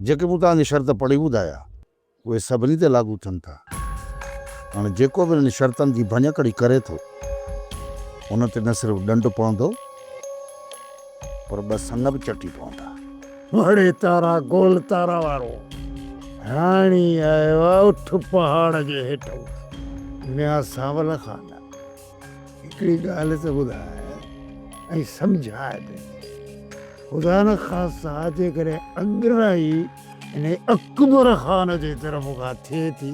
جيڪي مون توهان کي شرط پڙهي ٻڌايا، اهي سڀني تي لاڳو ٿين ٿا. هاڻي جيڪو به انهن شرطن جي ڀڃڪڙي ڪري ٿو، ان تي نه صرف ڏنڊ پوندو، پر ٻه سڱ به چٽي پوندا. اڙي تارا گول تارا وارو، هاڻي آيو آ اٺ پهاڙ جي هيٺئون. ميان سانول خان، هڪڙي ڳالهه ته ٻڌاء ۽ سمجهاء به. خدا نخواسته جيڪڏهن اڳرائي انهي اڪبر خان جي طرف کان ٿئي ٿي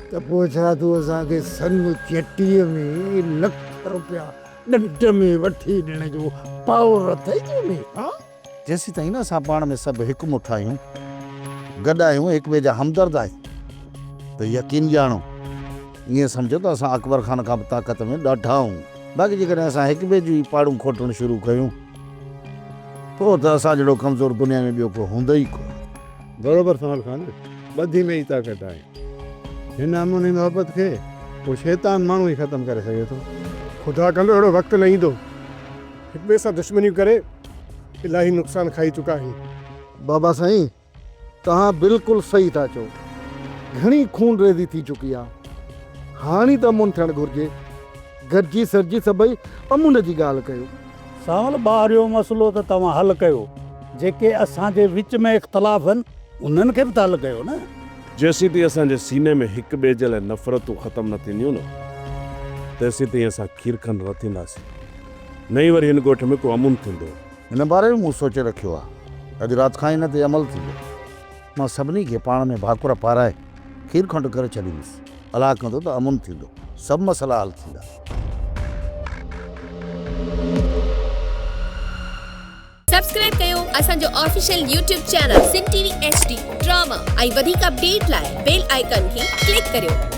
ته پوء ڇا تون اسان کي سڱ چٽيء ۾ لک رپيا ڏنڊ ۾ وٺي ڏيڻ جو پاور اٿئي تو ۾، ها؟ جيسيتائين نه اسان پاڻ ۾ سڀ هڪ مٺ آهيون، گڏ آهيون، هڪ ٻئي جا همدرد آهيون ته يقين ڄاڻو ائين سمجهو ته اسان اڪبر خان کان به طاقت ۾ ڏاڍا آهيون. باقي جيڪڏهن اسان هڪ ٻئي جون ئي پاڙون کوٽڻ شروع ڪيون پوء ته اسان جهڙو ڪمزور دنيا ۾ ٻيو ڪو هوندو ئي ڪونه. برابر سانول خان، ٻڌي ۾ ئي طاقت آهي. هن امن ۽ محبت کي ڪو شيطان ماڻهو ئي ختم ڪري سگهي ٿو. خدا ڪندو اهڙو وقت نه ايندو. هڪ ٻئي سان دشمنيون ڪري الاهي نقصان کائي چڪا آهيون. بابا سائين توهان بلڪل صحيح ٿا چئو. گهڻي خون ريزي ٿي چڪي آ. هاڻي ته امن ٿيڻ گهرجي. گڏجي سڏجي سڀئي امن جي ڳالهه ڪيو. سانول ٻاهريون مسئلو ته توهان حل ڪيو، جيڪي اسان جي وچ ۾ اختلاف آهن انهن کي به ته حل ڪيو نه. جيسيتائين اسان جي سيني ۾ هڪ ٻئي جي لاء نفرتون ختم نه ٿينديون نه، تيسيتائين اسان کيرکنڊ نه ٿينداسين، نه ئي وري هن ڳوٺ ۾ ڪو امن ٿيندو. هن باري ۾ مون سوچي رکيو آهي. اڄ رات کان ئي ان تي عمل ٿيندو. مان سڀني کي پاڻ ۾ ڀاڪر پارائي کير کنڊ ڪري ڇڏيندس. الله ڪندو ته امن ٿيندو. سڀ مسئلا حل ٿيندا. سبسڪرائب ڪيو اسان جو official YouTube channel Sindh T V H D drama ۽ وڌيڪ اپڊيٽ لاء بيل آئيڪان کي ڪلڪ ڪريو.